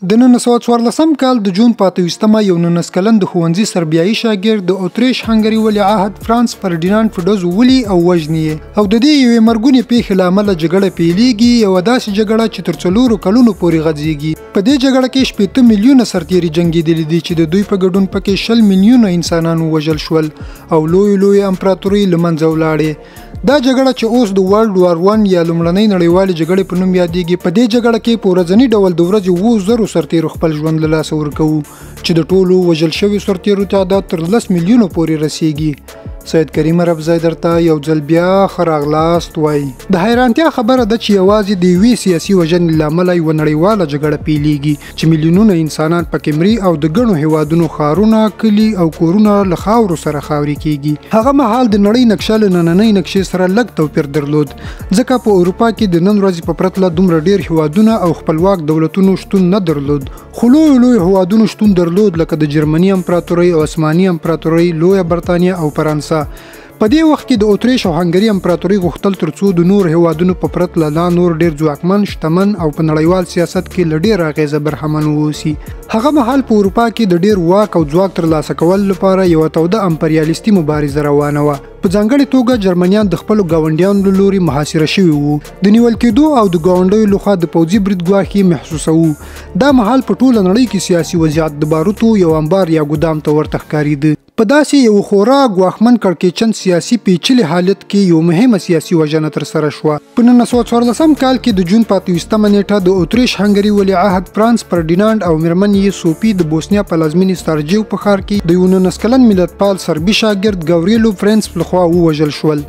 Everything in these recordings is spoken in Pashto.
د 1914 کال د جون په 28مه یو 19 کلن د ښوونځي سربیایي شاګرد د اتریش هنګري ولیعهد فرانس فرډیناند په ډزو ولي او وژني یې او د دې یوې مرګونې پیښې له امله جګړه پیلیږي، یوه داسې جګړه چې تر 4 کلونو پورې غځیږي. په دې جګړه کې 60 میلیونه سرتیري جنګېدلي دي چې د دوی په ګډون پکې 20 میلیونه انسانان ووژل شول او لویې لویې امپراتورۍ له منځه ولاړې. دا جګړه چې اوس د World War One یا لومړنۍ نړیوالې جګړې په نوم یادیږي، په دې جګړه کې په ورځني ډول د ورځې 7000 سرتیرو خپل ژوند له لاسه ورکوو چې د ټولو وژل شویو سرتیرو تعداد تر 10 میلیونو پورې رسیږي. سید کریم عربزی درته یو ځل بیا ښه راغلاست وایي. د حیرانتیا خبره ده چې یوازې د یوې سیاسي وژنې له امله یوه نړیواله جګړه پیلیږي چې میلیونونه انسانان پکې مري او د ګڼو هیوادونو ښارونه، کلي او کورونه له خاورو سره خاورې کیږي. هغه مهال د نړۍ نقشه له نننۍ نقشې سره لږ توپیر درلود، ځکه په اروپا کې د نن ورځې په پرتله دومره ډیر هیوادونه او خپلواک دولتونو شتون نه درلود، خو لویو لویو هیوادونو شتون درلود لکه د جرمني امپراتورۍ، عثماني امپراتورۍ، لویه برتانیا او فرانسه. په دې وخت کې د اتریش او هنګري امپراتورۍ غوښتل ترڅو د نور هیوادونو په پرتله لا نور ډیر ځواکمن، شتمن او په نړیوال سیاست کې له ډېره اغېزه برخمن واوسي. هغه مهال په اروپا کې د ډیر واک او ځواک ترلاسه کولو لپاره یوه توده امپریالیستي مبارزه روانه وه. په ځانګړې توګه جرمنیان د خپلو ګاونډیانو له لوري محاصره شوي وو، د نیول کېدو او د ګاونډیو لخوا د پوځي برید ګواښ یې محسوسوو. دا مهال په ټوله نړۍ کې سیاسي وضعیت د باروتو یو انبار یا ګودام ته ورته ښکارېده. په داسې یو خورا ګواښمن کړکېچن سیاسي پیچلي حالت کې یو مهمه سیاسي وژنه ترسره شوه. په 1914 کال کې د جون په 28مه نېټه د اتریش هنګري ولیعهد فرانس فرډیناند او میرمن یې سوپي د بوسنیا پلازمینې سارجیو په ښار کې د یو 19 کلن ملتپال سربي شاګرد ګاوریلو فرانس لخوا ووژل شول.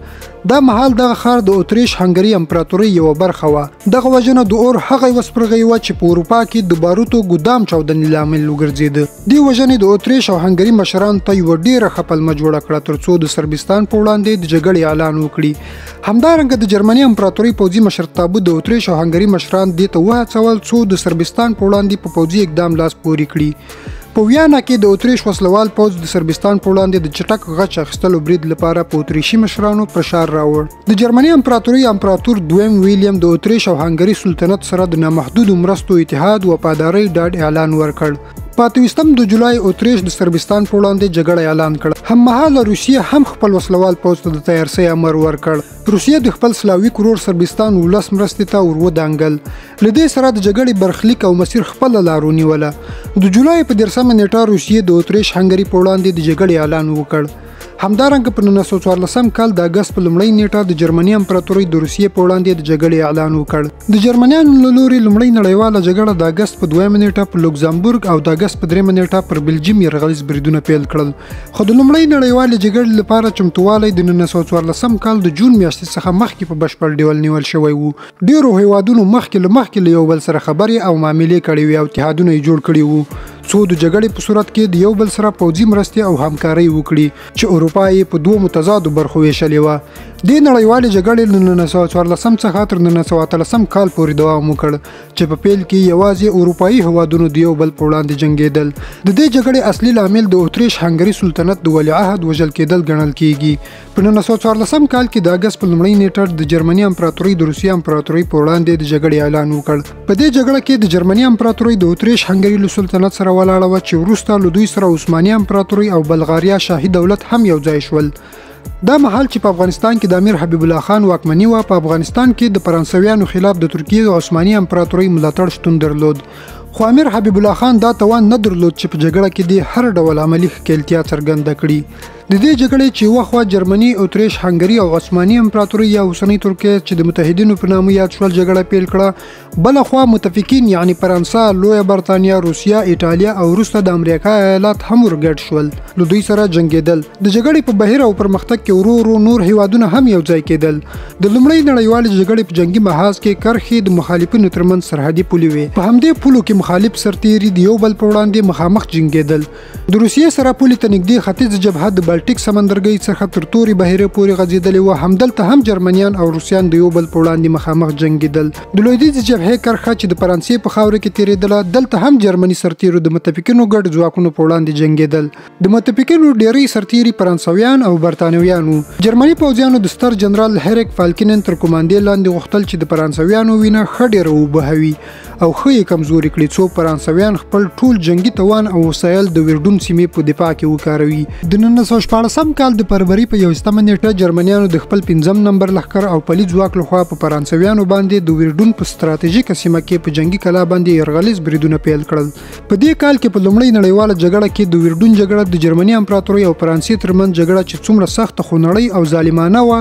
دا مهال دغه ښار د اتریش هنګري امپراتورۍ یوه برخه وه. دغه وژنه د اور هغه یوه سپرغۍ وه چې په اروپا کې د باروتو ګودام چاودنې لامل وګرځېده. دې وژنې د اتریش او هنګري مشرانو ته یوه ډېره ښه پلمه جوړه کړه ترڅو د سربستان په وړاندې د جګړې اعلان وکړي. همدارنګه د جرمني امپراتورۍ پوځي مشرتابه د اتریش او هنګري مشران دې ته وهڅول څو د سربستان په وړاندې په پوځي اقدام لاس پورې کړي. په ویانا کې د اتریش وسلوال پوځ د سربستان په وړاندې د چټک غچ اخیستلو برید لپاره په اتریشي مشرانو فشار راوړ. د جرمني امپراتورۍ امپراتور دویم ویلیم د اتریش او هنګري سلطنت سره د نامحدودو مرستو اتحاد وفادارۍ ډاډ اعلان ورکړ. په 28 د جولای اتریش د سربستان په وړاندې جګړه اعلان کړه. هممهاله روسیې هم خپل وسلوال پوځ ته د تیارسۍ امر ورکړ. روسیې د خپل سلاویک ورور سربستان ولس مرستې ته ور ودانګل. له دې سره د جګړې برخلیک او مسیر خپله لار ونیوله. د جولای په 30مه نېټه روسیې د اتریش هنګري په وړاندې د جګړې اعلان وکړ. همدارنګه په 1914 کال د اګست په لومړۍ نېټه د جرمني امپراتورۍ د روسیې په وړاندې د جګړې اعلان وکړ. د جرمنیانو له لوري لومړۍ نړیواله جګړه د اګست په 2مه نېټه په لوکزامبورګ او د اګست په 3مه نېټه پر بلجیم یرغلیز بریدونه پیل کړل. خو د لومړۍ نړیوالې جګړې لپاره چمتووالی د 1914 کال د جون میاشتې څخه مخکې په بشپړ ډول نیول شوی و. ډېرو هیوادونو مخکې له مخکې له یو بل سره خبرې او معاملې کړې وې او اتحادونه یې جوړ کړي وو څو د جګړې په صورت کې د یو بل سره پوځي مرستې او همکارۍ وکړي چې اروپا یې په دوو متضادو برخو ویشلې وه. دې نړیوالې جګړې له 1914 څخه تر 1918 کال پورې دوام وکړ چې په پیل کې یوازې اروپایي هیوادونو د یو بل په وړاندې جنګېدل. د دې جګړې اصلي لامل د اتریش هنګري سلطنت د ولیعهد وژل کېدل ګڼل کیږي. په 1914 کال کې د اګست په لومړۍ نېټه د جرمني امپراتورۍ د روسیې امپراتورۍ په وړاندې د جګړې اعلان وکړ. په دې جګړه کې د جرمني امپراتورۍ د اتریش هنګري له سلطنت سره ولاړه وه چې وروسته له دوی سره عثماني امپراتورۍ او بلغاریا شاهي دولت هم یو ځای شول. دا مهال چې په افغانستان کې د امیر حبیب الله خان واکمني وه، په افغانستان کې د فرانسویانو خلاف د ترکیې او عثماني امپراتورۍ ملاتړ شتون درلود، خو امیر حبیب الله خان دا توان نه درلود چې په جګړه کې دې هر ډول عملي ښکېلتیا څرګنده کړي. د دې جګړې چې یوه خوا جرمني، اتریش هنګري او عثماني امپراتورۍ یا اوسنۍ ترکیه چې د متحدینو په نامه یاد شول جګړه پیل کړه، بله خوا متفقین یعنی فرانسه، لویه برتانیا، روسیه، ایټالیا او وروسته د امریکا ایالات هم ورګډ شول، له دوی سره جنګېدل. د جګړې په بهیر او پرمختګ کې ورو ورو نور هیوادونه هم یو ځای کېدل. د لومړۍ نړیوالې جګړې په جنګي محاذ کې کرښې د مخالفینو ترمنځ سرحدي پولې وې. په همدې پولو کې مخالف سرتیري د یو بل په وړاندې مخامخ جنګېدل. د روسیې سره پولې ته نږدې ختیځه جبهه د بالټیک سمندرګي څخه تر تورې بحیرې پورې غځېدلې وه، همدلته هم جرمنیان او روسیان د یو بل په وړاندې مخامخ جنګېدل. د لویدیځې جبهې کرښه چې د فرانسې په خاوره کې تېرېدله، دلته هم جرمني سرتیرو د متفقینو ګډ ځواکونو په وړاندې جنګېدل. د متفقینو ډېری سرتیري فرانسویان او برتانویان وو. جرمني پوځیانو د ستر جنرال هریک فالکینن تر کوماندې لاندې غوښتل چې د فرانسویانو وینه ښه ډېره وبهوي او ښه یې کمزوري کړي، څو فرانسویان خپل ټول جنګي توان او وسایل د ویرډون سیمې په دفاع کې وکاروي. د 1916 کال د فروري په 21 نیټه جرمنیانو د خپل 5 نمبر لښکر او پلي ځواک لخوا په فرانسویانو باندې د ویرډون په ستراتیژیکه سیمه کې په جنګي کلا باندې یرغلیز بریدونه پیل کړل. په دې کال کې په لومړۍ نړیواله جګړه کې د ویرډون جګړه د جرمني امپراتورۍ او فرانسې ترمنځ جګړه چې څومره سخته، خونړۍ او ظالمانه وه،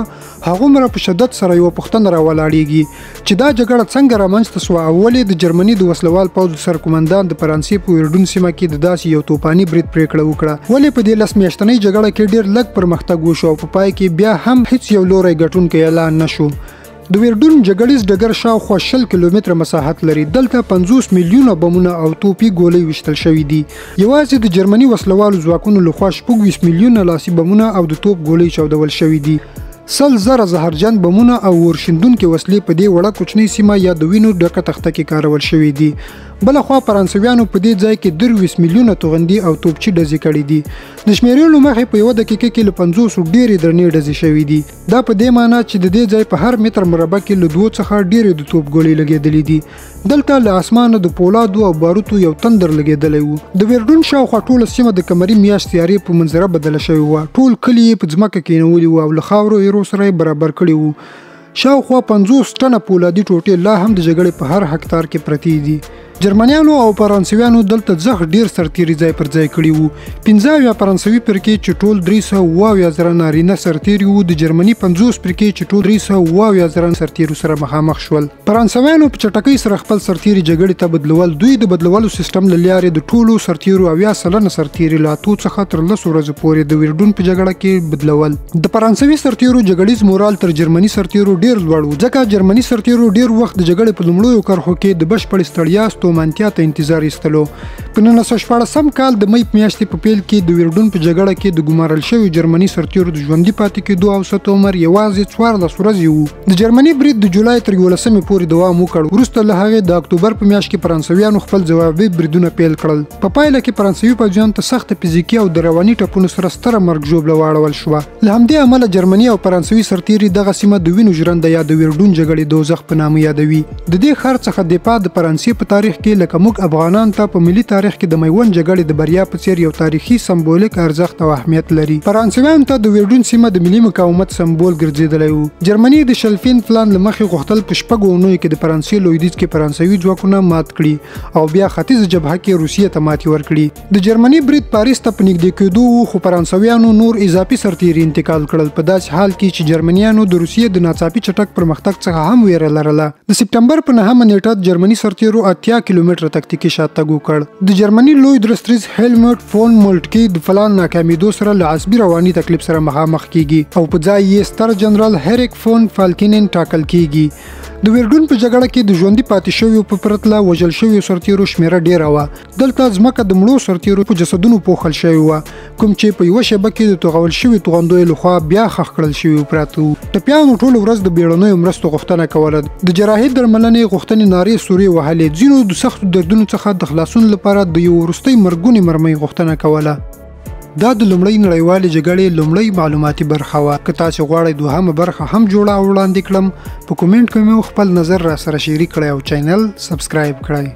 هغومره په شدت سره یوه پوښتنه راولاړیږي چې دا جګړه څنګه رامنځته شوه او ولې د جرمني د وسلوال پوځ سرکومندان د فرانسې په ویرډون سیمه کې د داسې یو توپاني برید پرېکړه وکړه؟ ولې په دې 10 میاشتنۍ جګړه کې ډېر لږ پرمختګ وشو او په پای کې بیا هم هیڅ یو لوری ګټونکی اعلان نه شو؟ د ویرډون جګړیز ډګر شاوخوا 20 کیلومتره مساحت لري. دلته 50 میلیونه بمونه او توپي ګولۍ ویشتل شوي دي. یوازې د جرمني وسلوالو ځواکونو لخوا 26 میلیونه لاسي بمونه او د توپ ګولۍ چاودول شوي دي. 100,000 زهرجن بمونه او اورشیندونکې وسلې په دې وړه کوچنۍ سیمه یا د وینو ډکه تخته کې کارول شوي دي. بله خوا فرانسویانو په دې ځای کې 23 میلیونه توغندي او توپچي ډزې کړې دي. د شمېرې له مخې په یوه دقیقه کې له 50 ډېرې درنې ډزې شوې دي. دا په دې معنی چې د دې ځای په هر متر مربع کې له 2 څخه ډېرې د توپ ګولۍ لګېدلې دي. دلته له اسمانه د پولادو او باروتو یو تندر لګېدلی و. د ویرډون شاوخوا ټوله سیمه د قمري میاشت تیارې په منظره بدله شوې وه. ټول کلي یې په ځمکه کېنولي وو او له خاورو ایرو سره یې برابر کړي وو. شاوخوا 50 ټنه پولادي ټوټې لا هم د جګړې په هر هکتار کې پرتې دي. جرمنیانو او فرانسویانو دلته زښت ډېر سرتیري ځای پر ځای کړي وو. 75 فرانسوي فرقې چې ټول 370,000 نارینه سرتیري وو، د جرمني 50 فرقې چې ټول 370,000 سرتیرو سره مخامخ شول. فرانسویانو په چټکۍ سره خپل سرتیري جګړې ته بدلول. دوی د بدلولو سیستم له لارې د ټولو سرتیرو 70% سرتیري له 8 څخه تر 10 ورځو پورې د ویرډون په جګړه کې بدلول. د فرانسوي سرتیرو جګړیز مورال تر جرمني سرتیرو ډېر لوړ و، ځکه جرمني سرتیرو ډېر وخت د جګړې په لومړیو کرښو کې د بشپړې ستړیا ستومانتیا ته انتظار ایستلو. په 1916 کال د مۍ میاشتې په پیل کې د ویرډون په جګړه کې د ګمارل شویو جرمني سرتیرو د ژوندي پاتې کېدو اوسط عمر یوازې 14 ورځې و. د جرمني برید د جولای تر 11 پورې دوام وکړ. وروسته له هغې د اکتوبر په میاشت کې فرانسویانو خپل ځوابي بریدونه پیل کړل. په پایله کې فرانسوي پوځیانو ته سخته فزیکي او د رواني ټپونو سره ستره مرګ ژوبله واړول شوه. له همدې امله جرمني او فرانسوي سرتیري دغه سیمه د وینو ژرنده یا د ویرډون جګړې دوزخ په نامه یادوي. د دې ښار څخه دفاع د فرانسې په تاریخ کې لکه موږ افغانان ته په ملي تاریخ کې د میوند جګړې د بریا په څیر یو تاریخي سمبولیک ارزښت او اهمیت لري. فرانسویانو ته د ویرډون سیمه د ملي مقاومت سمبول ګرځېدلی و. جرمني د شلفین پلان له مخې غوښتل په 6 اونیو کې د فرانسې لویدیځ کې فرانسوي ځواکونه مات کړي او بیا ختیځه جبهه کې روسیې ته ماتې ورکړي. د جرمني برید پاریس ته په نږدې کېدو و، خو فرانسویانو نور اضافي سرتیري انتقال کړل، په داسې حال کې چې جرمنیانو د روسیې د ناڅاپي چټک پرمختګ څخه هم ویره لرله. د سپټمبر په 9 نیټه د جرمني سرتیرو 80 کیلومتره تکتیکي شاتګ وکړ. د جرمني لوی درستیز هیلموت فون مولټکي د پلان ناکامېدو سره له عصبي رواني تکلیف سره مخامخ کیږي او په ځای یې ستر جنرال هریک فون فالکینن ټاکل کیږي. د ویرډون په جګړه کې د ژوندي پاتې شویو په پرتله وژل شویو سرتیرو شمېره ډېره وه. دلته ځمکه د مړو سرتیرو په جسدونو پوښل شوې وه، کوم چې په یوه شېبه کې د توغول شوي توغندیو لخوا بیا ښخ کړل شوي پراته وو. ټپیانو ټوله ورځ د بیړنیو مرستو غوښتنه کوله. د جراحي درملنې غوښتنې نارې سورې وهلې. ځینو د سختو دردونو څخه د خلاصون لپاره د یو وروستۍ مرګونې مرمۍ غوښتنه کوله. دا د لومړۍ نړیوالې جګړې لومړۍ معلوماتي برخه وه. که تاسې غواړئ دوهمه برخه هم جوړه او وړاندې کړم، په کومنټ کې مو خپل نظر را سره شریک کړئ او چینل سبسکرایب کړئ.